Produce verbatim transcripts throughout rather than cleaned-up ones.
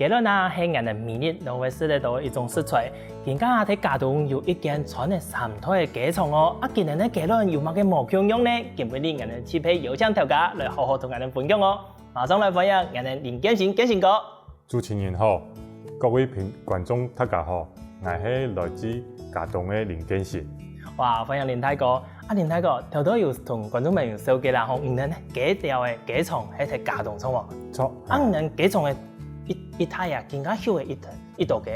雞卵啊，係𠊎等每日都會食得到个一種食材。今下在佳冬有一間專係三代个雞場哦，啊，今年个雞卵有麼个無共樣呢？今晡日𠊎等特別邀請頭家來好好同𠊎等分享哦。馬上來歡迎𠊎等林建新建新哥。主持人好，各位朋觀眾大家好，𠊎係來自佳冬个林建新。哇，歡迎林大哥！啊，林大哥，頭頭有同觀眾朋友紹介啦吼，你等雞寮个雞場係在佳冬著無？著。啊，你等雞場个一一帶啊，今下畜个一一多雞？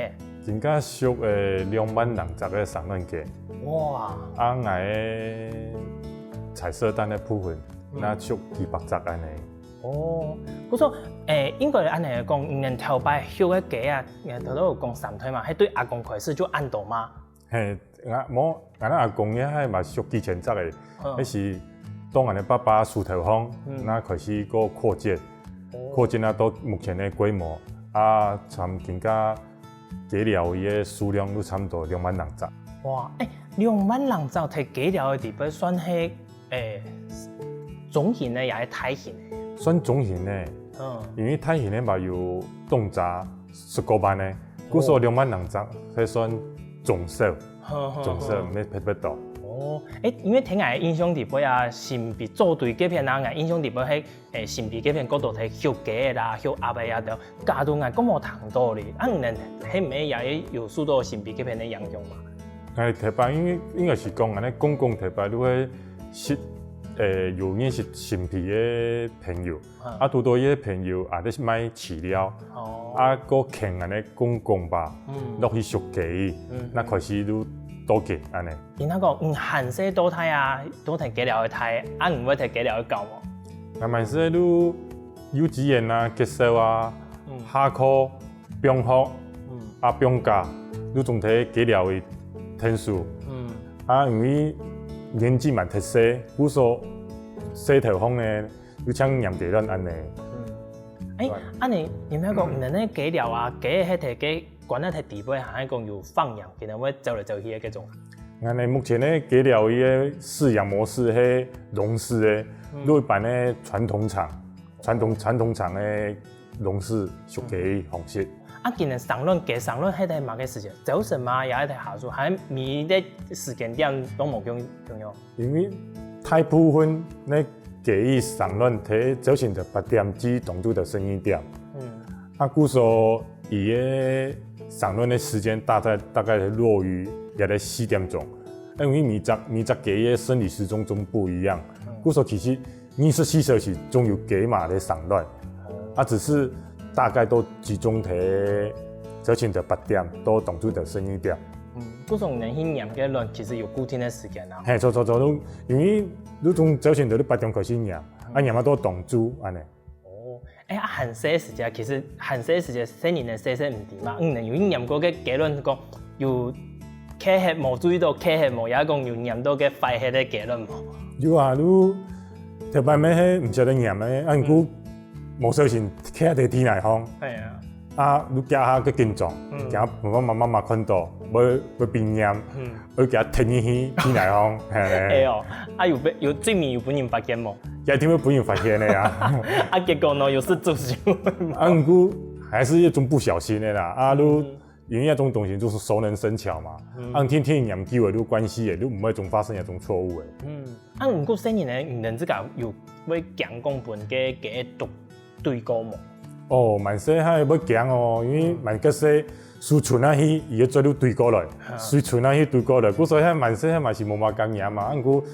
今下畜个兩萬零隻个生卵雞。哇！啊，𠊎个在設單个部分，嗯，該畜幾百隻恁仔。 哦，故所，欸，應該恁仔講，你等頭擺畜个雞啊，頭頭有講三代嘛，係對阿公開始就恁多嘛？係，𠊎無，𠊎阿公也係嘛畜幾千隻个，嗯，該時當𠊎爸爸手頭項，嗯，該開始過擴建，哦，擴建啊到目前个規模，啊，差毋多今下雞寮个數量都差毋多兩萬零隻。哇，欸，兩萬零隻在雞寮个地方算係 欸，中型个也係大型个？算中型个，嗯，因為大型个嘛有動輒十過萬个，故所兩萬零隻係算中小，中小，毋係特別多。哦，欸，因為在𠊎印象底背啊，新埤做堆該片啊，𠊎印象底背係，欸，新埤該片過多在畜雞啦、畜鴨仔啊，都 佳冬𠊎講無聽到哩，啊，你等係毋係也有受到新埤該片个影響嘛？𠊎頭擺應該應該係講，𠊎等公公頭擺就會識，欸，有認識新埤个朋友，啊，堵著一個朋友啊，在賣飼料，哦，啊，過牽𠊎等公公吧，落去畜雞，該開始就多雞恁仔。你該講，你還細到大啊，都在雞寮个大，啊，你會在雞寮个搞無？𠊎還細就 幼稚園啊、國小啊、下課、放學、啊放假，就總在雞寮仔𢯭手。啊因為年紀還忒細，故所細頭項呢，就淨拈雞卵恁仔。欸，恁仔，你毋係講你等該雞寮啊，雞係在該關在底背，還係講有放養，佢等會走來走去个該種啊？𠊎等目前个雞寮个飼養模式係籠式个，就一般个傳統場。 傳統傳統場个籠式畜雞方式。啊，今年生卵，雞生卵係在麼个時間？朝晨嘛，也係在下晝，還每一個時間點都無共共樣？因為大部分个雞生卵在朝晨个八點至當晝个十二點。嗯，啊，故所佢个生卵个時間大概大概落於也在四點鐘，因為每隻每隻雞个生理時鐘總不一樣，故所其實 二十四小時總有雞嫲在生卵，啊，只是大概都集中在朝晨个八點到當晝个十二點。嗯，故所你等去拈个卵其實有固定个時間啊。係，著著著，就因為就從朝晨个八點開始拈，啊，拈啊到當晝恁仔。哦，欸，啊，還細時節，其實還細時節，細人仔細細毋知嘛，嗯，有拈過个雞卵講有 剋忒無注意到，剋忒無，也講有拈到該壞忒个雞卵無？有啊，就頭擺乜係毋曉得拈个，啊，毋過無小心剋在地泥項，係啊，啊，就驚下个緊張，驚爸爸媽媽看到，會會分拈，會驚㧒入去地泥項，係。哎喲，啊有分有最尾有分人發現無？也一定會分人發現个啊。啊，結果呢，有事做事。啊，毋過還係一種不小心个啦，啊，就 因為這種東西就是熟能生巧嘛，啊，天天拈久了，就慣勢了，就毋會總發生這種錯誤了。嗯，啊，毋過細人仔，你等自家有會驚講分該雞仔追過無？哦，還細還會驚哦，因為還較細，手伸下去，佢會追就追過來，手伸下去追過來，故所還還細還還係無麼个經驗嘛，啊，毋過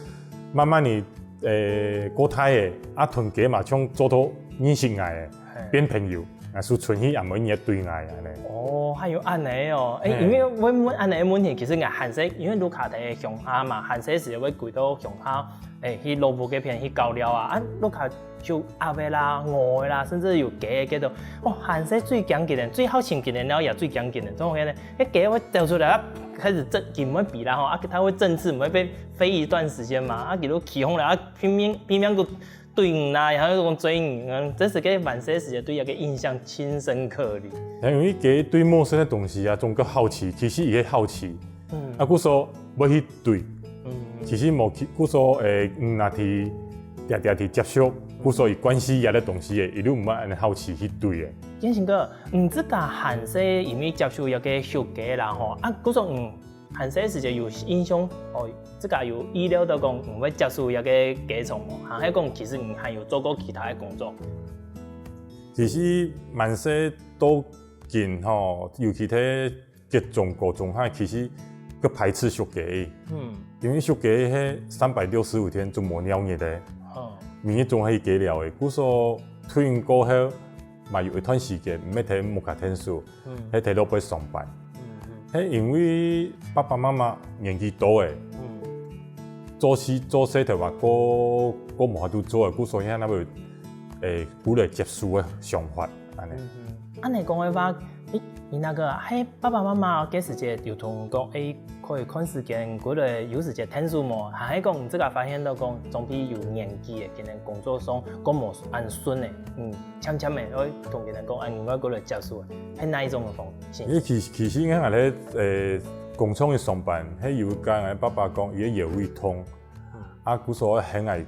慢慢仔，欸，過大了，啊，同雞嘛像做到認識𠊎了，變朋友。 啊，手伸去也毋會熱對𠊎恁仔。哦，還有恁仔哦。欸，因為𠊎問恁仔个問題，其實𠊎還細，因為屋下在鄉下嘛，還細時會歸到鄉下，欸，去老屋該片去搞尞啊。啊，屋下就鴨仔啦、鵝仔啦，甚至有雞仔該兜。哦，還細最驚佢等，最好親佢等，然後也最驚佢等，總係呢，該雞會走出來，啊，開始振，佢毋會飛啦吼，啊，佢會振翅，毋會飛，飛一段時間嘛，啊，佢就起哄了，啊，拼命拼命个 對你啦，然後又講追你，嗯，這係該還細時節對佢个印象盡深刻哩。因為佢對陌生个東西啊，總較好奇，其實佢个好奇，嗯，啊，故所會去追，嗯，其實無去，故所，欸，嗯，若去定定去接觸，故所佢慣勢這个東西个，佢就毋會恁好奇去追个。建成哥，你自家還細因為接手這个畜雞啦吼，啊，故所你還細時節有印象哦，自家有預料到講你會接手這个雞場無？還係講其實你還有做過其他个工作？其實還細到今吼，尤其在國中、高中下，其實較排斥畜雞。嗯。因為畜雞係三百六十五天就無尞日个，嗯。每日總係雞寮个，故所退伍過後，嘛有一段時間毋係在屋下𢯭手，嗯。係在外背上班。嗯，嗯。係因為爸爸媽媽年紀大个，嗯。做事做事頭嘛，過，過無法度做个，故所以那會，誒，鼓勵接手个想法，恁呢。嗯，嗯。恁呢講个話，誒，你那個，係爸爸媽媽該時節有同你講，誒，可以看時間，鼓勵有時節𢯭手無？還係講你自家發現到講，總比有年紀个，可能工作上過無恁順个，嗯。 漸漸个，愛同佢等講，啊，你愛過來接手，係哪一種个方式？因為其，其實𠊎咧，呃，工廠个上班，係有一個𠊎爸爸講，佢个腰會痛，嗯。啊，故所喊𠊎，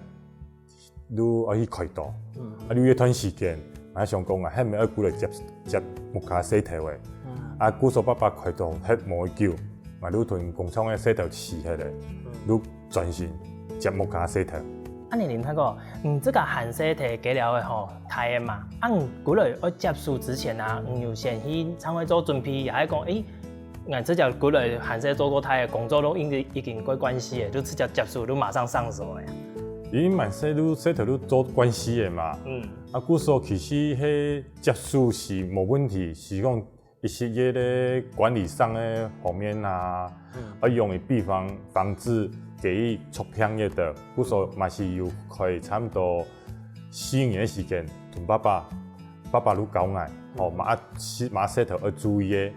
就愛去開刀。嗯。啊，有一段時間，𠊎想講啊，係毋係愛過來接，接屋下事頭个？嗯。啊，故所爸爸開刀，歇無久，𠊎就同工廠个事頭辭忒咧，嗯。就 專心接屋下事頭。恁呢林大哥，你自家還細个雞寮个吼，大个嘛，啊你過來愛接手之前啊，你有先去正會做準備，也係講，誒，𠊎自家過來還細做過大个工作，都已經，已經過慣勢个，就直接接手，就馬上上手个。因為還細就事頭就做慣勢个嘛，嗯。啊，故所其實係接手是無問題，是講 一些个管理上个方面啊，嗯。愛用个比方，防治雞出病个，故所嘛係有開差不多四年个時間，同爸爸，爸爸就教𠊎，嗯。哦，嘛，嘛事頭愛注意个，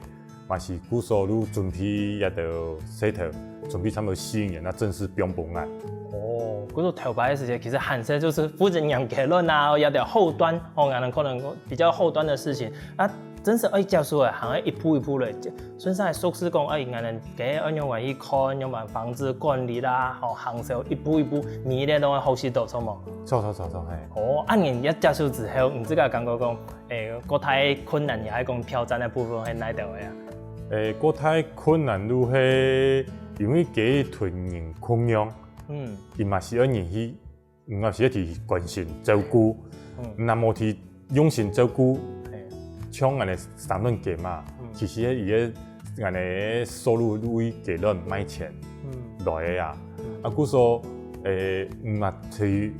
嘛係故所就準備這兜事頭，準備差不多四年，啊正式放分𠊎。哦，故所頭擺个時間，其實還細就係負責養雞卵啊，這兜後端，哦，可能，可能比較後端个事情啊。 真係愛接手个，還愛一步一步來，順續來熟識講，哎，𠊎等該愛仰般去看，仰般防治管理啦，吼，行銷一步一步，每一個都愛學習到，著無？著，著，著，著，嘿。哦，恁樣一接手之後，你自家感覺講，誒，較大困難也係講挑戰个部分係哪兜个啊？誒，較大困難就係因為雞同人共樣，嗯。佢嘛係愛人去 嗯，啊，係愛去關心、照顧。嗯。若無去用心照顧，嘿。像𠊎等生卵雞嘛，嗯。其實佢个，𠊎等个收入對雞卵賣錢，嗯。來个啊。嗯。啊，故所，誒，嗯，啊，佢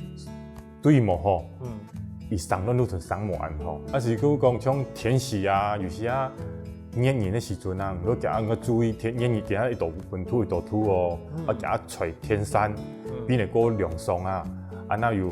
對佢無好，嗯。佢生卵就同生無恁好。啊，係故講像天時啊，有時啊， 熱人个時陣啊，你愛加，愛注意天，熱人加一道溫度一道度哦，嗯。啊，加吹電扇，嗯。避免過涼爽啊，啊，那有，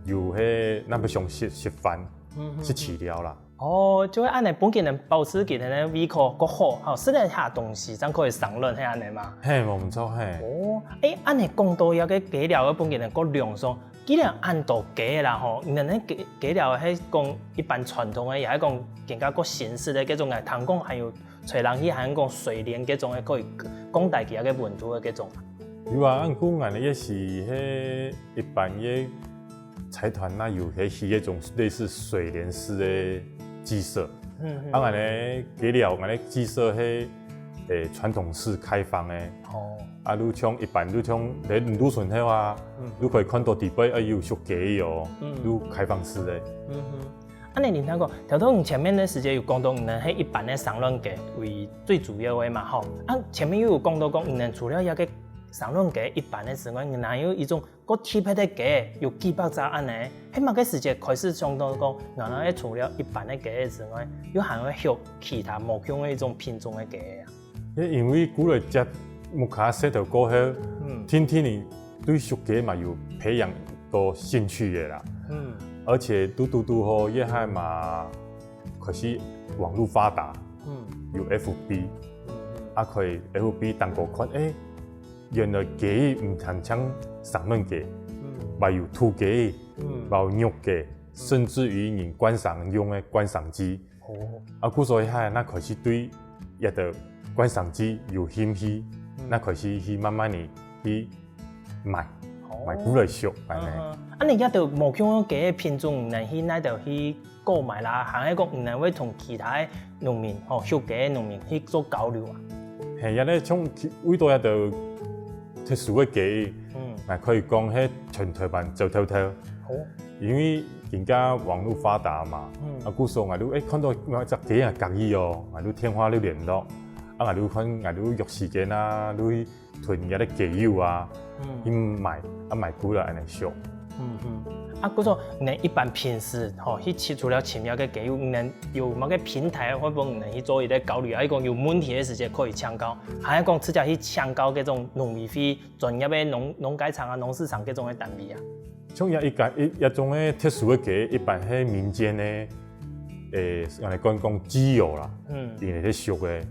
有該，那不想食，食飯，嗯，嗯，食飼料啦。哦，就會恁樣，分佢等保持佢等个胃口較好，吼，食得下東西，正可以生卵，係恁樣嘛？嘿，無毋著，嘿。哦，誒，恁樣講到這个雞寮个分佢等較涼爽， 既然恁多雞啦吼，你等个雞，雞寮係講一般傳統个，也係講更加較新式个該種个，聽講還有吹冷氣，還講水簾該種个，可以降低佢个溫度个該種。有啊，恁講𠊎等也係該一般个財團那有該起該種類似水簾式个雞舍。嗯，嗯。啊，𠊎等雞寮，𠊎等雞舍係，誒，傳統式開放个。哦。 啊，就像一般，就像你入船後啊，嗯。就可以看到底背，哎，有畜雞哦，嗯。就開放式个。嗯哼。恁樣，林大哥，頭頭你前面个時節有講到，你等係一般个生卵雞為最主要个嘛，吼。啊，前面又有講到講，你等除了這个生卵雞一般个之外，你等還有一種較特別个雞，有幾百隻恁樣，係麼个時節開始想到講，原來除了一般个雞之外，又還會畜其他無共个一種品種个雞啊？ 因為過來接屋下事頭過後，嗯。定定仔對畜雞嘛有培養到興趣个啦。嗯。而且堵堵堵好，這下嘛開始網路發達，嗯。有FB，嗯，嗯。啊，可以FB當過看，誒，原來雞毋單淨生卵雞，嗯。還有土雞，嗯。還有肉雞，甚至於人觀賞用个觀賞雞。 哦。啊，故所以𠊎那開始對這兜觀賞雞有興趣，嗯。那開始去慢慢仔去買，哦。買過來畜，恁樣。嗯，嗯。啊，你這兜無共樣个雞个品種，你去哪兜去購買啦，還係講你等會同其他个農民，吼，畜雞个農民去做交流啊？係，這兜像為著這兜特殊个雞，嗯，𠊎可以講係全台灣走透透。哦，因為今下網路發達嘛，嗯，啊，故所𠊎就，欸，看著某隻雞仔合意哦，𠊎就電話就聯絡，啊，𠊎就看，𠊎就約時間啊，就去 同這兜雞友啊，嗯，去買，啊，買過來恁仔畜。嗯哼。啊，故所，你等一般平時，吼，去除了尋這个雞友，你等有麼个平台，會分你等去做一個交流，還係講有問題个時節可以請教，還係講直接去請教這種農委會專業个農，農改場啊、農事場這種个單位啊？ 像這一个，一，這種个特殊个雞，一般係民間个，欸，𠊎來講講基友啦，嗯，佢等去畜个。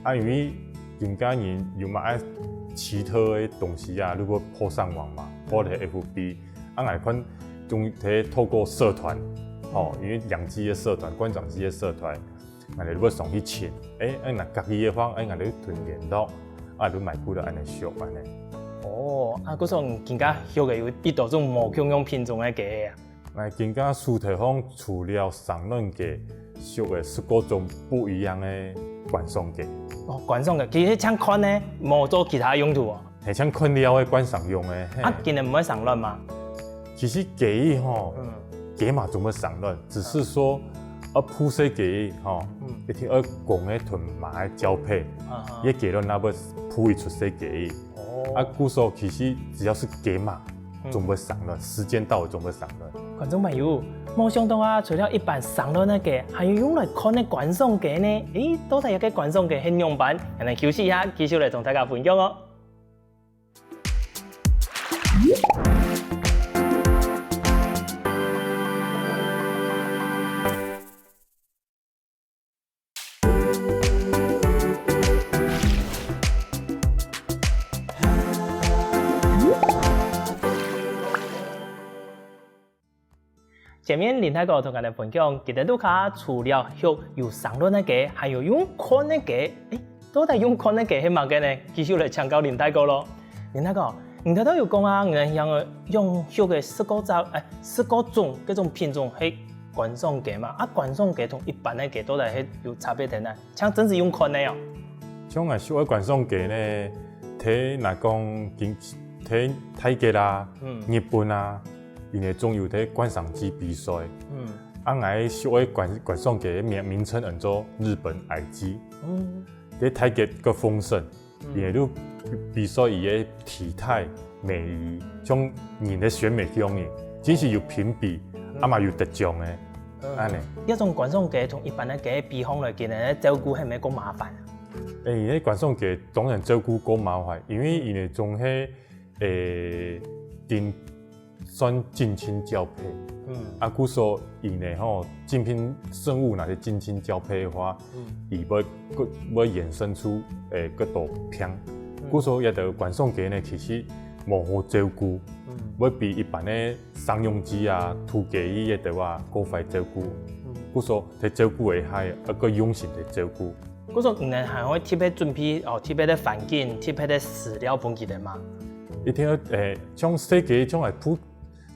啊，因為今下人有麼个奇特个東西啊，就會po上網嘛，po在FB，啊，𠊎看總係透過社團，吼，因為養雞个社團、觀賞雞个社團， 𠊎兜會上去尋，欸，啊，若合意个話，欸，𠊎兜同聯絡，啊，就買過來恁仔畜恁仔。哦，啊，故所今下畜个有幾多種無共樣品種个雞啊？𠊎今下手頭上除了生卵雞，畜个十過種不一樣个觀賞雞。哦，觀賞雞，其實像看呢，無做其他用途哦。 係像看了个觀賞用个，係。啊，佢等毋會生卵嗎？其實雞吼，嗯，雞嘛總會生卵，只是說，啊，孵細雞吼，嗯，一定愛公个同嫲个交配，啊哈，佢个雞卵正會孵佢出細雞。哦。啊，故所其實只要係雞嘛，嗯，總會生卵，時間到了總會生卵。觀眾朋友，無想到啊，除了一般生卵个雞，還有用來看个觀賞雞呢。欸，到底這个觀賞雞係仰般？𠊎等休息一下，繼續來同大家分享哦。 前面林大哥同𠊎兜分享，佢等屋下除了畜有生卵个雞，還有用看个雞。欸，到底用看个雞係麼个呢？繼續來請教林大哥囉。林大哥，你頭頭有講啊，你等養个，養畜个十過隻，欸，十過種，這種品種係觀賞雞嘛？啊，觀賞雞同一般个雞到底係有差別在哪？ 像真係用看个哦。像𠊎畜个觀賞雞呢，在若講今，在泰國啊，嗯，日本啊，佢等總有在觀賞雞比賽。嗯。啊，𠊎畜个觀，觀賞雞个名，名稱安做日本矮雞。嗯。在泰國个豐盛，嗯，佢等就比賽佢个體態、美儀，像人个選美樣仔，真係有評比，嗯，啊嘛有得獎个。 嗯，恁仔。這種觀賞雞同一般个雞比方來講呢，照顧係毋係較麻煩啊？欸，該觀賞雞當然照顧較麻煩，因為佢等總係，欸，定算近親交配。嗯。啊，故所佢等吼，近親生物若係近親交配个話，嗯，佢會，會，會衍生出，欸，較多病。嗯。故所這兜觀賞雞呢，其實無好照顧，嗯，會比一般个 生養雞啊、土雞這兜啊，較壞照顧。嗯。故所在照顧个下，愛較用心个照顧。故所你等還會特別準備，哦，特別个環境、特別个飼料分佢等嗎？一定愛，欸，像細雞，像𠊎孵，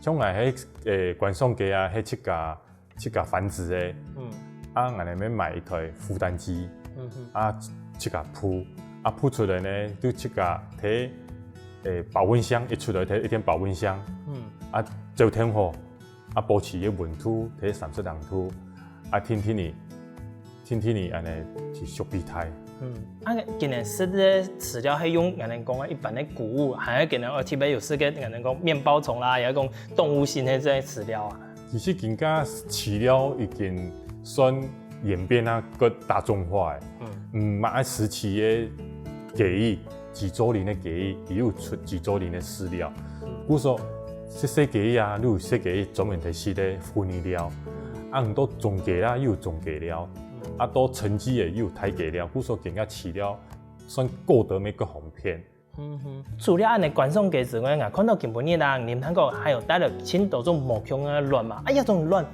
像𠊎該，欸，觀賞雞啊，係自家，自家繁殖个。嗯。啊，𠊎等愛買一台孵蛋機，嗯哼，啊，自家孵，啊，孵出來呢，就自家在，欸，保溫箱，一出來在一定保溫箱，嗯，啊，照天好， 啊，保持个溫度在三十零度，啊，定定仔，定定仔恁仔去畜比賽。嗯，啊，佢等食个飼料係用𠊎等講个一般个穀物，還係佢等愛特別有食个𠊎等講麵包蟲啦，也係講動物性个這兜飼料啊？其實今下飼料已經算演變啊，較大眾化个。嗯。嗯，麼个時期个雞 雞作霖个雞，佢有出雞作霖个飼料。故所，細細雞啊，你有細雞專門在食个分離料。啊，你到中雞啦，又有中雞料。啊，到成雞个又有大雞料。故所今下飼料算顧得乜較方便。嗯哼。除了恁仔觀賞雞之外，𠊎看到今晡日啊，林大哥還有帶來盡多種無共个卵嘛。啊，這種卵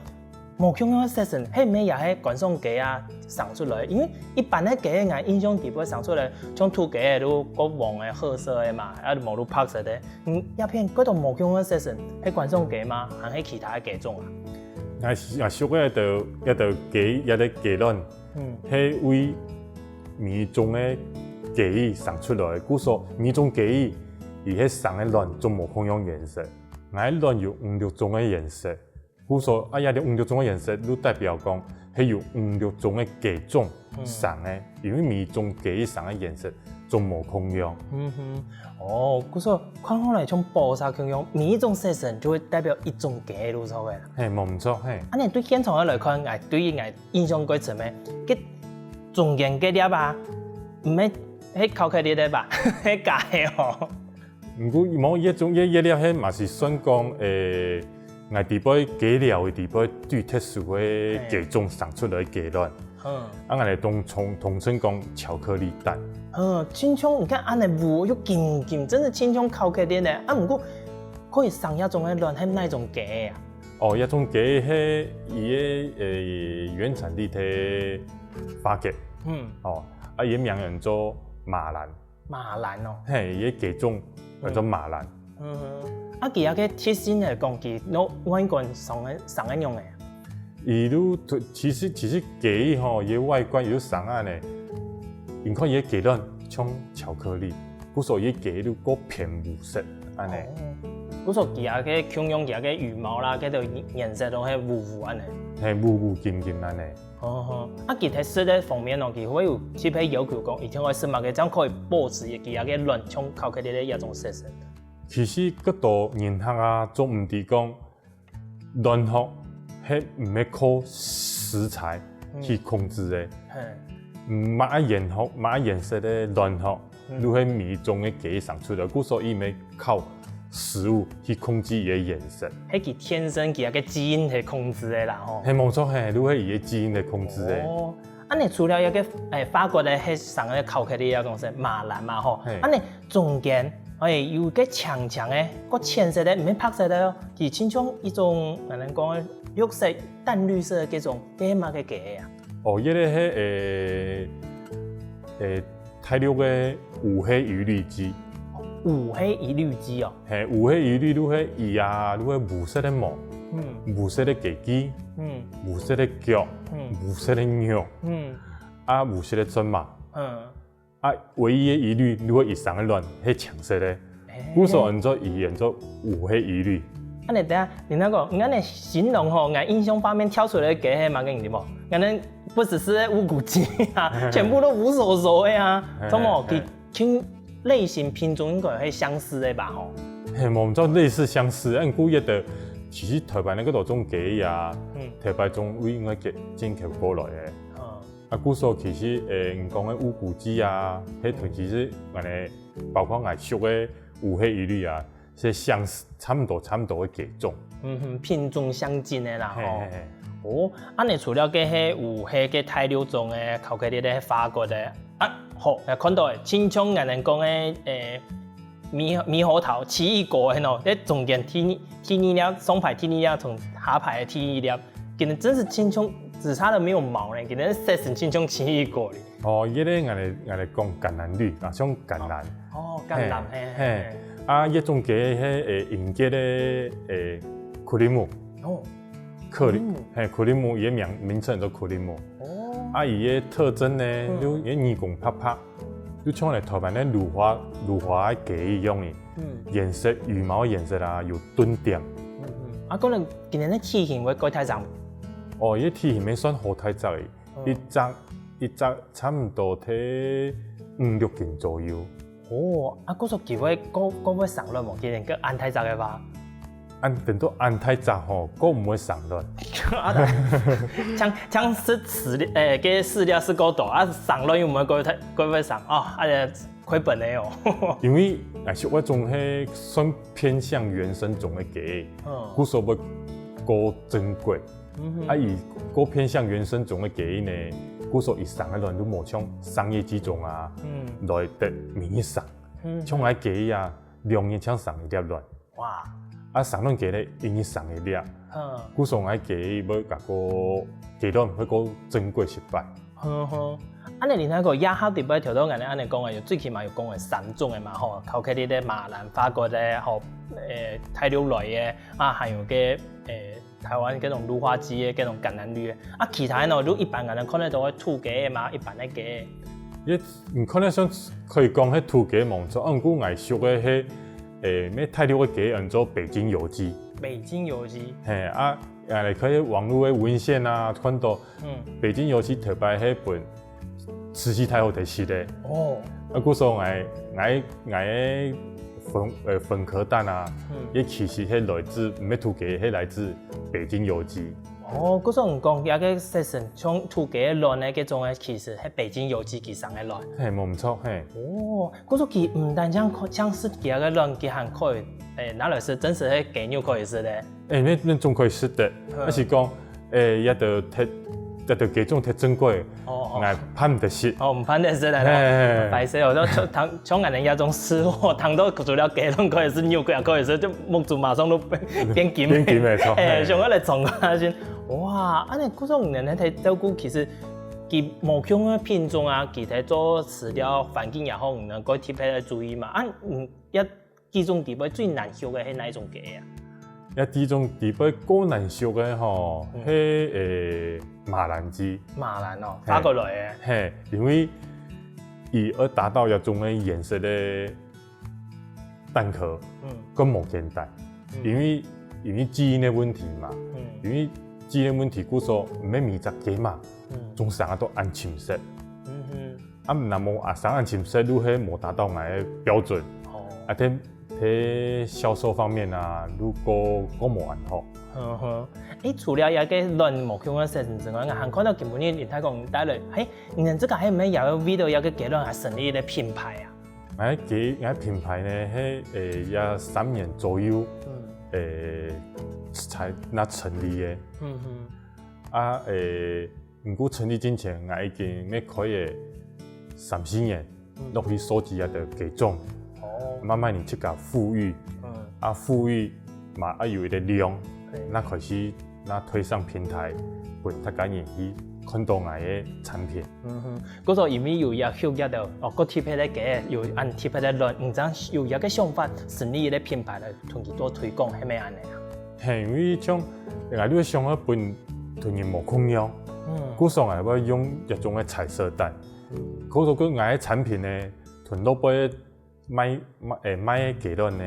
無共樣个色澤，係毋係也係觀賞雞啊生出來？因為一般个雞，𠊎印象底背生出來，像土雞仔就較黃个、褐色个嘛，啊無就白色个。嗯，這片較多無共樣个色澤，係觀賞雞嗎？還係其他个雞種啊？ 𠊎，𠊎畜个一兜，一兜雞，一兜雞卵，嗯。係為每種个雞生出來，故所每種雞，佢係生个卵總無共樣顏色。𠊎卵有五六種个顏色，故所啊，這兜五六種个顏色，就代表講係有五六種个雞種生个，因為每種雞生个顏色總無共樣。嗯哼，哦，故所看起來像寶石共樣，每一種色澤就會代表一種雞，就著个啦。嘿，無毋著，嘿。恁仔對現場个來看，𠊎對於𠊎印象蓋深个，該中間該粒啊，毋係，係巧克力个吧？係假个哦。毋過無，這種，這，這粒係嘛係算講，誒，𠊎知背雞寮个知背最特殊个雞種生出來个雞卵。嗯。啊，𠊎兜通，通稱講巧克力蛋。嗯，親像你看恁仔烏又金金，真係親像巧克力呢。啊，毋過可以生這種个卵，係哪種雞个啊？哦，這種雞係佢个，誒，原產地在法國。嗯。哦，啊，佢个名叫做馬蘭。馬蘭哦。嘿，佢个雞種叫做馬蘭。嗯哼。啊，佢个特性來講，佢外觀生个，生个樣仔啊？佢就，其實，其實雞吼，佢个外觀就生恁仔，你看佢个雞卵像巧克力，故所佢个雞就較偏烏色恁仔。哦。故所佢个共樣，佢个羽毛啦，該兜顏色都係烏烏恁仔。嘿，烏烏金金恁仔。 哦吼，啊，佢在食个方面哦，佢會有特別要求講，一定愛食麼个，正可以保持佢个卵像巧克力个這種色澤。其實，較多人客啊，總毋知講，卵殼係毋係靠食材去控制个。嗯。嘿。嗯，麼个顏殼，麼个顏色个卵殼， 嗯。就係每一種个雞生出來，故所佢乜靠食物去控制佢个顏色。係佢天生佢个基因去控制个啦吼。係無錯，係，就係佢个基因去控制个。哦，恁仔除了這个，誒，法國个係生个巧克力啊，講係馬蘭嘛吼，嘿。恁仔中間，誒，有个青青个，較淺色个，毋係白色个哦，佢親像一種，𠊎等講个綠色、淡綠色个這種，該麼个雞啊？哦，這个係，誒，誒， 大陸个烏黑魚綠雞。烏黑魚綠雞哦。嘿，烏黑魚綠就係佢啊，就係烏色个毛，嗯。烏色个雞雞，嗯。烏色个腳，嗯。烏色个肉，嗯。啊，烏色个全嫲。嗯。啊，唯一个疑慮，就係佢生个卵係青色个。 故所安做佢安做烏黑魚綠。恁仔等下，你該講，你恁仔形容吼，𠊎印象畫面跳出來个係麼个，你知無？𠊎等不只是烏骨雞啊，全部都烏趖趖个啊，嘿，著無？嘿，佢，佢類型品種應該係相似个吧吼？嘿，無錯，類似相似，但故所个，其實台灣个該兜種雞啊，嗯。台北種位應該進，進口過來个。嗯。 啊，故所其實，誒，你講个烏骨雞啊，該兜其實，恁仔，包括𠊎畜个烏黑魚綠啊，係相似，差毋多，差毋多个雞種。嗯哼，品種相近个啦，吼。嘿，嘿，嘿。哦，恁仔除了該係烏黑个大陸種个巧克力个法國个，啊，好，來看著个，親像𠊎等講个，誒， 獼，獼猴桃、奇異果，係喏，該中間第二，第二粒，上排第二粒，從下排个第二粒，佢等真係親像，只差了沒有毛呢，佢等色澤親像奇異果哩。哦，這个𠊎來，𠊎來講橄欖綠，啊，像橄欖。哦，橄欖，嘿，嘿，嘿，嘿。啊，這種个，該，誒，英國个，誒，克里姆。哦。克里，克里姆。嘿，克里姆，佢个名，名稱叫做克里姆。哦。啊，佢个特徵呢，嗯。就佢个耳公白白， 就像𠊎台灣个鹵鷁，鹵鷁个雞一樣个，嗯。顏色，羽毛个顏色啊，有鈍點。嗯，嗯。啊，可能佢等个體型會較大隻。哦，佢个體型乜算好大隻个，嗯。一隻，一隻差毋多在五六斤左右。哦，啊，故所佢會，過，過會生卵無？佢等个恁大隻个話。 恁，等到恁大隻吼，過毋會生卵。啊，像，像食飼，誒，該飼料食過多，啊，生卵又毋會過大，過會生，哦，啊，虧本个哦。因為，哎，係該種係算偏向原生種个雞，嗯。故所會較珍貴。嗯哼。啊，佢較偏向原生種个雞呢，故所佢生个卵都無像商業雞種啊，嗯。來得容易生。嗯。像𠊎雞啊，兩日正生一粒卵。 哇。啊，生卵雞呢，一日生一粒。嗯。故所𠊎雞會較過，雞卵會較珍貴一擺。好，好。恁仔你該講，這下底背頭到恁仔，恁仔講个，有最起碼有講个三種个嘛，吼，巧克力个、馬蘭、法國个，吼，誒，大陸來个，啊，還有个，誒，臺灣該種滷花雞个，該種橄欖綠个。啊，其他个呢，就一般𠊎等看得到个土雞个嘛，一般个雞个。也，你看得上可以講係土雞無錯，啊，毋過𠊎熟个係，欸，該大陸个雞安做北京油雞。北京油雞。嘿，啊，啊，你可以網路个文獻啊，看到，嗯。北京油雞頭擺係分慈禧太后在食个。哦。啊，故所𠊎，𠊎，𠊎个粉，呃，粉殼蛋啊，嗯。也其實係來自，毋係土雞，係來自北京油雞。哦，故所你講，這个色素像土雞个卵个這種个，其實係北京油雞佢生个卵。嘿，無毋著，嘿。哦，故所佢毋單淨看，像食佢个卵，佢還可以，欸，拿來食，真實係雞肉可以食个。欸，該，該種可以食个，嗯。但是講，欸，這兜忒，這兜雞種忒珍貴，哦。𠊎辦毋得食。哦，毋辦得食个咯。嘿，嘿，嘿。歹勢哦，就像，像𠊎等這種食貨，聽到除了雞卵可以食，肉也可以食，就目珠馬上都變金。變金，無錯，欸，嘿。想要來嚐看先。哇，恁仔，故所你等个豆腐其實佢無共个品種啊，佢在做飼料環境也好，你等个特別个注意嘛。啊，嗯，這 地中地背最難畜个係哪一種雞啊？這地中地背較難畜个吼，嗯。係，欸，馬蘭雞。馬蘭哦，嘿。法國來个。嘿，因為佢愛達到這種个顏色个蛋殼，嗯。較無簡單。嗯。因為，因為基因个問題嘛，嗯。因為基因个問題，故所毋係每隻雞嫲，嗯。總生啊都恁深色。嗯哼。 啊，若無啊，生恁深色就係無達到𠊎个標準。哦。啊，在，在銷售方面啊，就較，較無恁好。嗯哼。欸，除了這个卵無共个色素之外，𠊎還看到今晡日林大哥帶來，嘿，你等這个還有無有為著這个雞卵還成立一个品牌啊？𠊎个，𠊎个品牌呢，係，欸，也三年左右，嗯。欸，才那成立个。嗯哼。啊，欸， 毋過成立進前，𠊎已經乜開了三四年，嗯。落去收集這兜雞種，哦。慢慢仔自家復育，嗯。啊，復育嘛愛有一个量，嘿。那開始那推上平台，分大家人去看到𠊎个產品。嗯哼，故所因為有這畜這兜，哦，較特別个雞，有恁特別个卵，毋單淨有這个想法，成立一个品牌來同佢做推廣，係無恁仔啊？嘿，因為像𠊎就想愛分 同人無共樣。嗯。故所𠊎會用這種个彩色蛋。嗯。故所講𠊎个產品呢，同外背賣，賣，欸，賣个雞卵呢，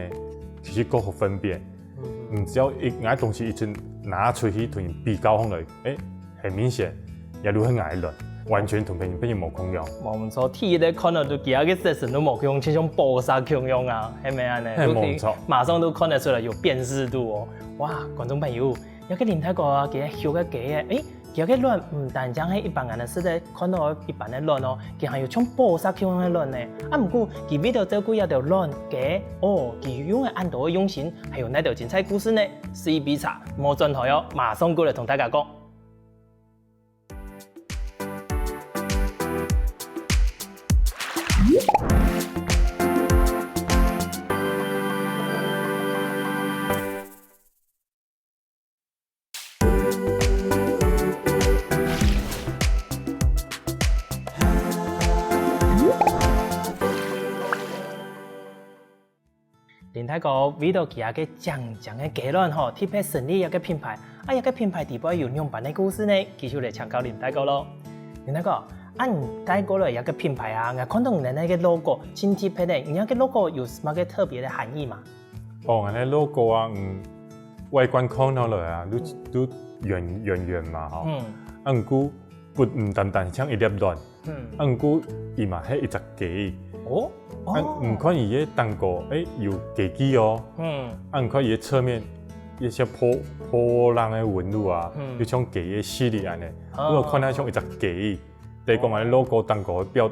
其實較好分辨。嗯。你只要一，𠊎个東西一直拿出去同人比較起來，欸，很明顯，這就係𠊎个卵，完全同別人，別人無共樣。無錯，第一个看到就其他个色素都無共樣，就像寶石共樣啊，係無恁仔？嘿，就可以無錯。馬上都看得出來有辨識度哦。哇，觀眾朋友， 這个林大哥啊，佢畜个雞仔，欸，佢个卵毋單淨係一般𠊎等食个看到个一般个卵哦，佢還有像寶石共樣个卵呢。啊，毋過佢為著照顧這兜卵雞，哦，佢用个恁多个用心，還有哪兜精彩故事呢？食一杯茶，莫轉台哦，馬上過來同大家講。 林大哥為著佢个靚靚个雞卵吼，特別成立一个品牌。啊，這个品牌底背有仰般个故事呢？繼續來請教林大哥囉。林大哥，啊，你帶過來這个品牌啊，𠊎看到你个該个logo，真特別呢。你个logo有麼个特別个含義嗎？ 哦，𠊎个logo啊，嗯，外觀看起來啊，就，就圓，圓圓嘛，吼。嗯。啊，毋過，毋，毋單單像一粒卵。嗯。啊，毋過，佢嘛係一隻雞。哦，啊，哦。你看佢个頂高，欸，有雞雞哦。嗯。啊，你看佢个側面，一些波，波浪个紋路啊，嗯。就像雞个視力恁仔。哦。你有看到像一隻雞，等於講𠊎个logo頂高个標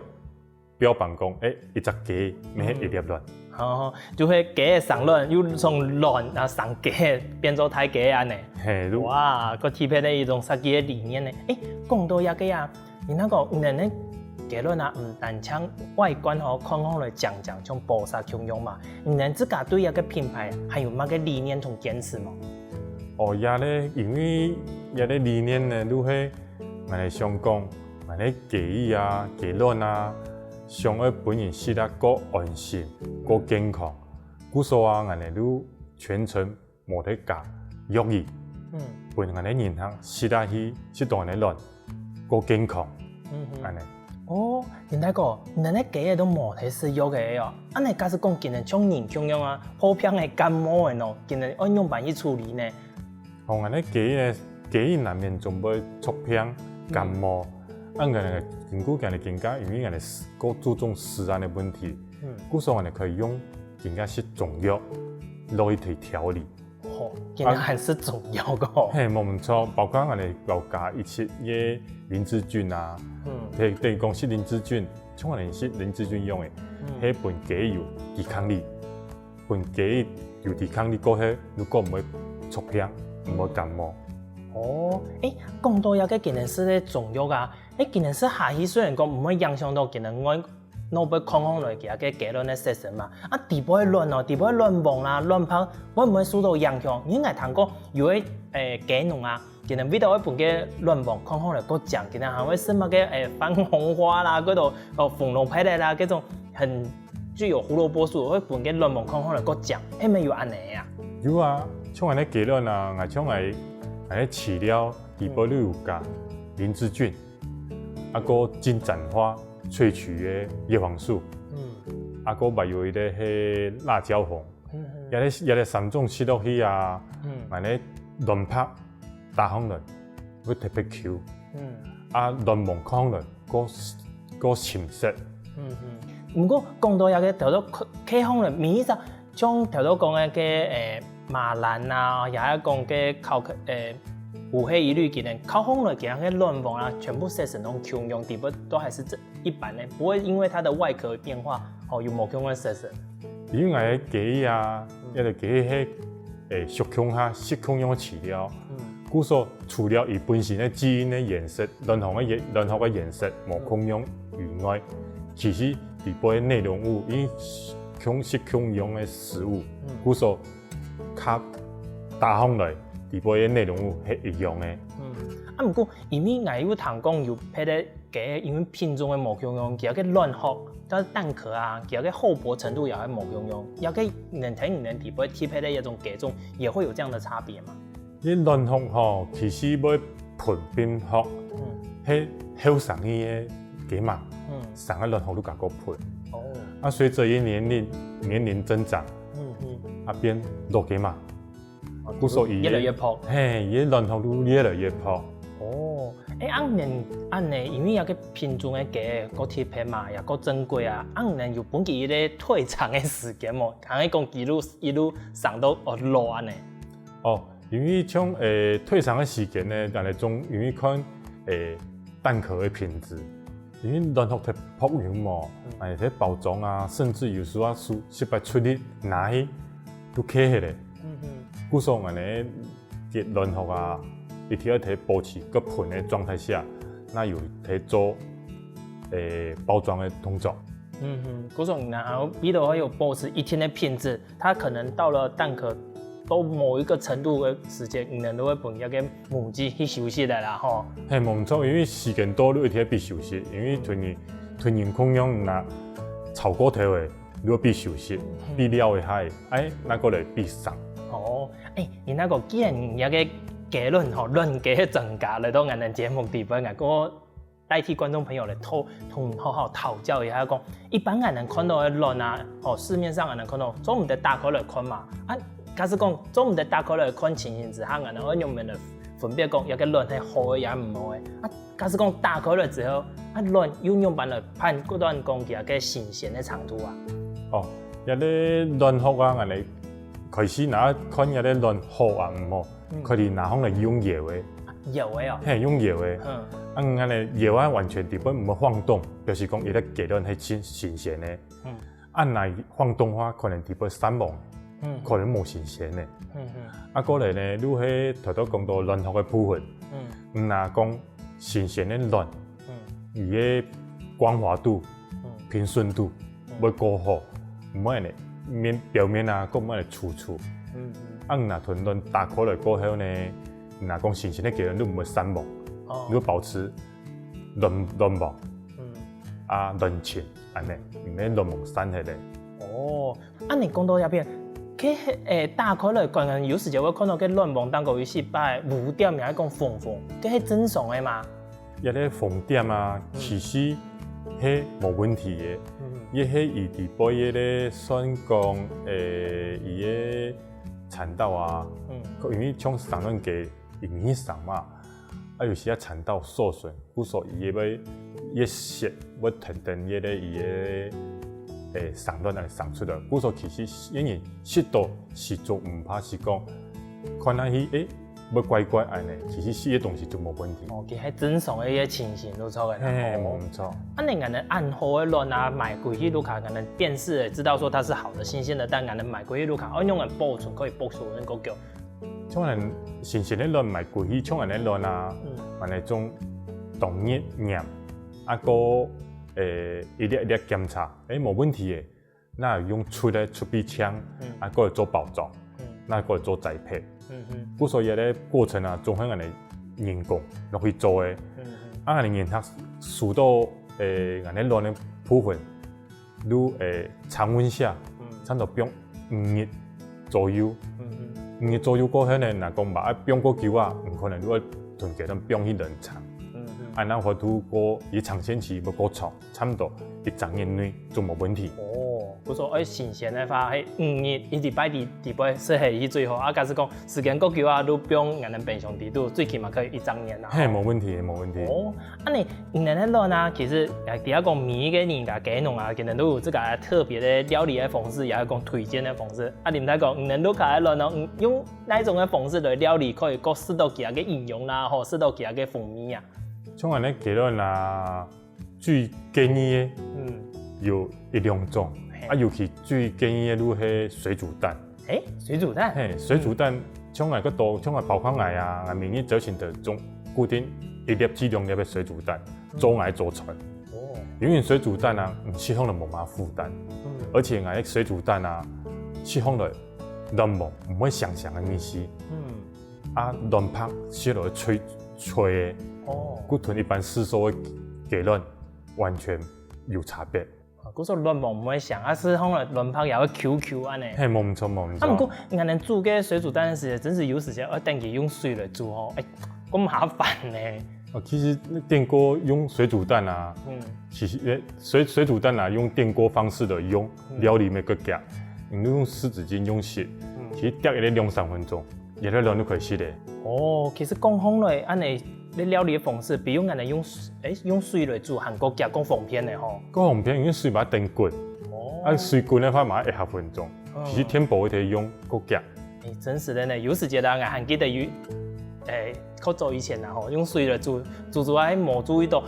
標榜講，欸，一隻雞，乜係一粒卵。哦，就係雞仔生卵，又從卵啊生雞，變做大雞恁仔。嘿，就哇，較特別个一種設計个理念呢。欸，講到這个啊，你該講，你等个雞卵啊，毋單淨外觀吼，看起來靚靚，像寶石共樣嘛。你等自家對這个品牌還有麼个理念同堅持無？哦，這个，因為這个理念呢，就係 𠊎等想講，𠊎等个雞仔啊、雞卵啊，想愛分人食了較安心、較健康。故所啊，𠊎等就全程無得加藥仔，嗯。分𠊎等人客食下去，食到恁樣卵，過健康，嗯哼。恁樣。哦，恁樣講，你等个雞仔都無在食藥个哦。恁樣假使講今日像人共樣啊，破病个感冒个喏，今日愛仰般去處理呢？哦，恁樣雞仔，雞仔難免總會著病、感冒。嗯。啊，𠊎等根據𠊎等个經驗，因為𠊎等係過注重食安个問題，嗯。故所𠊎等可以用今日食中藥落去調理。 吼，竟然還係中藥个吼。嘿，無毋著，包括𠊎等老家一息个靈芝菌啊，嗯。等，等於講食靈芝菌，像𠊎等食靈芝菌用个，嗯。係分雞有抵抗力，分雞有抵抗力過後，如果毋會著病，毋會感冒。哦，欸，講到這个今日食个中藥啊，欸，今日食下去雖然講毋會影響到今日外 外背看起來佢个雞卵个色澤嘛。啊，底背个卵哦，底背个卵黃啦、卵白，會毋會受到影響？因為𠊎聽過有个，欸，雞農啊，佢等為著愛分个卵黃看起來較靚，佢等還會食麼个，欸，番紅花啦，該種，哦，紅蘿蔔仔啦，該種很具有胡蘿蔔素，會分个卵黃看起來較靚，係毋係有恁樣啊？有啊，像𠊎等雞卵啊，𠊎像𠊎，𠊎个飼料底背都有加靈芝菌。 啊，過金盞花萃取个葉黃素，嗯。啊，過還有一个係辣椒紅，嗯，嗯。這个，這个三種食落去啊，嗯。恁樣卵白打紅卵會特別Q，嗯。啊，卵黃看起來較，較深色。嗯，嗯。毋過講到這个頭先看，看起來每一隻 像頭先講个，个，欸，馬蘭啊，也係講个烤，欸，烏黑一綠，佢等烤好了，佢个卵黃啊，全部色成攏共樣，底背都還是這一般个，不會因為它的外殼變化，哦，有無共樣个色澤。因為𠊎个雞啊，嗯。也就雞係，欸，屬共下，食共樣个飼料，嗯。故所除了佢本身个基因个顏色，卵黃个顏，卵黃个顏色無共樣以外，嗯。其實底背个內容物，因為共，食共樣个食物，嗯。故所 較打紅來，底背个內容物係一樣个。嗯，啊，毋過因為𠊎有聽講有別个雞，因為品種个無共樣，佢个卵殼、佢个蛋殼啊，佢个厚薄程度也會無共樣，也可以能聽你們底背特別个一種雞種，也會有這樣的差別嗎？這卵殼吼，其實會 膨變厚，嗯。係後生个雞嫲，嗯。生个卵殼都較過膨。哦。啊，隨著佢年齡，年齡增長，嗯，嗯。啊，變老雞嫲。哦，故所佢越來越薄。嘿，佢卵殼都越來越薄。哦，欸，恁樣，恁樣，因為這个品種个雞較特別嘛，也較珍貴啊，恁樣有分佢一个退場个時間無？還係講一路，一路生到，哦，老恁樣？哦， 因為像，欸，退場个時間呢，𠊎等總因為看，欸，蛋殼个品質，因為卵殼忒薄油嘛，嗯。欸，忒包裝啊，甚至有時候啊，失，失敗出力拿去，都忒忒咧。嗯哼。故所𠊎等个卵殼啊，一定愛忒保持較膨个狀態下，那有忒做，欸，包裝个動作。嗯哼，故所然後為了愛有保持一定个品質， 它可能到了蛋殼到某一個程度个時間，你等都會分該个母雞去休息个啦吼。嘿，無錯，因為時間到了一定愛分休息，因為同人，同人共樣啊，炒過頭个，你愛分休息，嗯。分了一下，哎，那過來分生。哦，哎，你那個既然你那個雞卵吼，卵雞个專家來到𠊎等節目裡背，𠊎个 代替觀眾朋友來討，同好好討教一下，講一般𠊎等看到个卵啊，哦，市面上𠊎等看到，做毋得打開來看嘛。啊，假使講做毋得打開來看情形之下，𠊎等愛仰般來分別講，這个卵係好个也毋好个。啊，假使講打開來之後，啊，卵又仰般來判斷講佢个新鮮个程度啊？哦，這个卵殼啊，𠊎等開始拿看這个卵好啊毋好， 嗯。可以拿上來用搖个。搖个哦。嘿，用搖个。嗯。啊，恁樣呢，搖啊完全底背毋會晃動，表示講佢个雞卵係新，新鮮个。嗯。啊，若晃動个話，可能底背散黃，嗯。可能無新鮮个。嗯，嗯。啊，過來呢，就係頭頭講到卵殼个部分。嗯。若講新鮮个卵，嗯。佢个光滑度，嗯。平順度，嗯。會較好，毋會呢，面，表面啊，較毋會呢粗粗。嗯，嗯。啊，若同卵打開來過後呢， 若講新鮮个雞卵，你毋會散黃，哦。你愛保持卵，卵黃，嗯。啊，卵清，恁樣，毋免卵黃散忒咧。哦，啊，你講到這片，該係，欸，打開來看，有時節會看到該卵黃頂高有一息仔烏點，也係講紅紅，該係正常个嘛？這个紅點啊，嗯。其實係無問題个。嗯。這係佢底背个咧，算講，欸，佢个產道啊，嗯。因為像生卵雞，佢毋係生嘛，啊，有時啊產道受損， 故所佢个會，佢个息會跈等佢个，佢个，欸，生卵來生出來。故所其實因為食到食足毋怕，係講看下去，欸，會怪怪恁呢，其實食个東西就無問題。哦，其實正常个一个情形就著个啦。嘿，哦。無錯。恁呢𠊎等恁好个卵啊，買歸去屋下，𠊎等辨識个，知道說它是好的、新鮮的，但𠊎等買歸去屋下，愛仰般保存可以保存恁久？ 像恁新鮮个卵買歸去，像恁个卵啊，嗯。買來種當日驗，啊，過，欸，一粒一粒檢查，欸，無問題个，那用捽个捽筆淨，嗯。啊，過來做包裝，嗯。那過來做栽培。嗯哼。故所以个過程啊，總係恁呢人工落去做个。嗯哼。啊，恁呢人客收到，欸，恁呢卵个部分， 就，欸，常溫下，嗯。差不多放五日左右。嗯哼。五日左右過後呢，若講嘛，愛放過久啊，毋可能就愛同佢等放去冷藏。嗯哼。啊，那活度過，佢長鮮期會過長，差不多一隻月內就無問題。哦，故所愛新鮮个話，係五日一禮拜底，底背係係最好。啊，假使講時間過久啊，就放𠊎等冰箱底肚，最起碼可以一隻月啦。嘿，無問題，無問題。哦，恁呢，𠊎等个卵啊，其實也知影講每一個人啊，雞農啊，佢等都有自家特別个料理个方式，也係講推薦个方式。啊，林太講，你等屋下个卵哦，嗯，用哪種个方式來料理，可以較適到佢个營養啦，吼，適到佢个風味啊？像𠊎等个雞卵啊，最建議个，嗯。有一兩種，嘿。啊，尤其最建議个就係水煮蛋。 欸，水煮蛋？嘿，水煮蛋，像𠊎个多，像𠊎包括𠊎啊，𠊎每日朝晨就種固定一粒至兩粒个水煮蛋，嗯。做𠊎早餐。哦。因為水煮蛋啊，毋食起來無麼負擔，嗯。而且𠊎个水煮蛋啊，食起來卵黃毋會香香个味緒，嗯。啊，卵白食起來脆脆个，哦。佮同一般市售个雞卵完全有差別。 啊，故所卵黃毋會香，啊，食起來卵白也會Q Q恁呢。嘿，無毋著，無毋著。啊，毋過，𠊎等煮个水煮蛋个時節，真係有時節愛等佢用水來煮吼，欸，較麻煩呢。哦，其實電鍋用水煮蛋啊，嗯。其實，欸，水，水煮蛋啊，用電鍋方式來用，嗯。料理會較遽。你用濕紙巾用洗，嗯。其實煏一個兩三分鐘， 也係卵就開始咧。哦，其實講起來，恁呢个料理个方式，比用恁呢用水，欸，用水來煮，還較遽，較方便呢吼。較方便，因為水嘛愛等滾，哦。啊，水滾个話嘛愛一下分鐘，嗯。其實電鍋一定用較遽。欸，真實个呢，有時節啊，𠊎還記得有，欸，較早以前啊吼，用水來煮，煮煮啊，無注意到，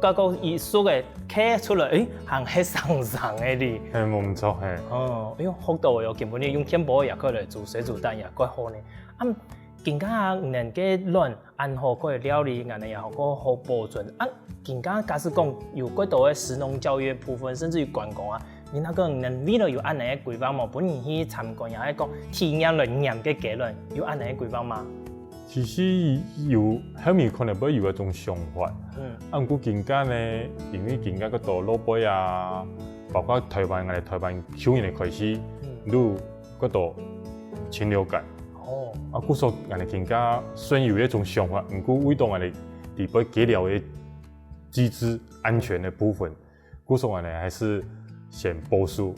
結果佢熟个，摳出來，欸，還係生生个哩。嘿，無毋著，嘿。哦，哎喲，學到了，根本你用電鍋也可以來煮水煮蛋，也較好呢。 啊，今下啊，你等个卵恁好可以料理，恁呢也好，較好保存。啊，今下假使講有較多个食農教育个部分，甚至於觀光啊，你那個你等未來有恁呢个規劃無？分人去參觀，也係講體驗來驗个雞卵，有恁呢个規劃嗎？其實有，後面可能會有一種想法。嗯。啊，毋過今下呢，因為今下較多老輩啊，包括臺灣，𠊎等臺灣舊年个開始，嗯。就 較多禽流感。哦。啊，故所𠊎等今下雖然有一種想法，毋過為著𠊎等底背雞寮个機制安全个部分，故所𠊎等還係先保守，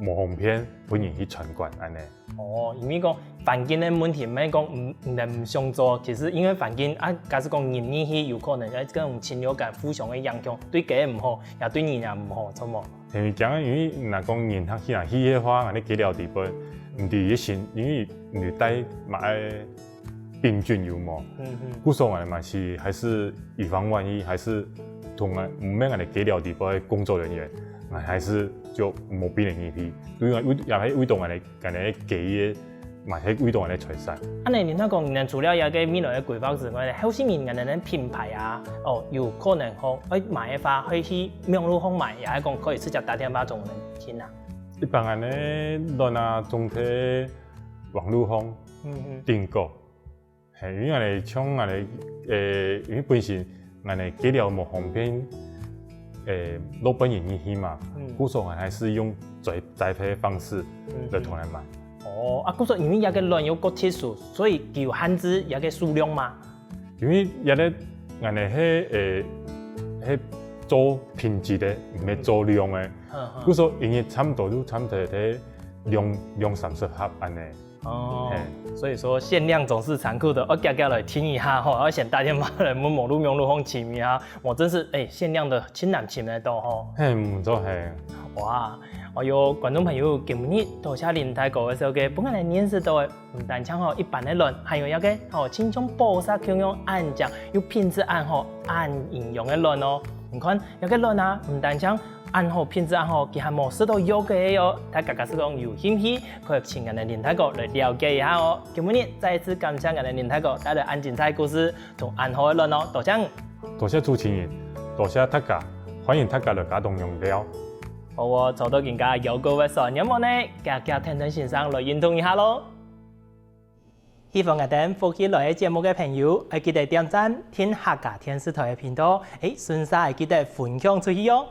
無方便分人去參觀恁呢。哦，因為講環境个問題，毋係講毋，毋，毋想做，其實因為環境啊，假使講人入去，有可能會跟禽流感互相个影響，對雞毋好，也對人也毋好，著無？ 因為講，因為若講人客去啊，去个話，恁呢雞寮底背，毋知佢先，因為你帶麼个病菌有無？嗯，嗯。故所𠊎等嘛係還係以防萬一，還係同𠊎，毋免𠊎等雞寮底背个工作人員，𠊎還係就無分人入去，因為為，也係為著𠊎等 𠊎等个雞个，嘛係為著𠊎等个財產。恁呢，你那講，你等除了這個未來个規劃之外呢，後續你等个品牌啊，哦，有可能吼，愛買个話，會去網路項買，也係講可以直接打電話同你等訂啊？一般恁呢，卵啊，總係網路項嗯，嗯。訂購。嘿，因為𠊎等像𠊎等，呃，因為本身𠊎等雞寮無方便，呃，落分人入去嘛，嗯。故所𠊎等還係用栽，栽培个方式嗯，來同佢等買。嗯。哦，啊，故所因為這个卵又較特殊，所以佢有限制這个數量嘛。因為這个𠊎等係誒係做品質个，毋係做量个。故所一日差毋多就差毋多係兩兩三十盒恁呢。哦，所以說限量總是殘酷的，我遽遽來聽一下吼，我先打電話來問網路網路風尋一下，我真是誒限量的，盡難尋得到吼。嘿，毋錯嘿。哇！ 哦喲，觀眾朋友，今日多謝林大哥个紹介，分𠊎等認識到个毋單淨吼一般个卵，還有這个吼親像寶石共樣恁靚，又品質恁好、恁營養个卵哦。你看，這个卵啊，毋單淨恁好品質恁好，佢還無食到藥个喲。大家假使講有興趣，可以請𠊎等林大哥來了解一下哦。今日再一次感謝𠊎等林大哥帶來恁精彩个故事，同恁好个卵哦，多謝你。多謝主持人，多謝大家，歡迎大家來加東陽尞。 好哦，坐到今下腰骨會痠，仰無呢？遽遽跈等先生來運動一下咯。喜歡𠊎等福氣來个節目个朋友，愛記得點讚、訂客家電視台个頻道，誒，順續愛記得分享出去哦。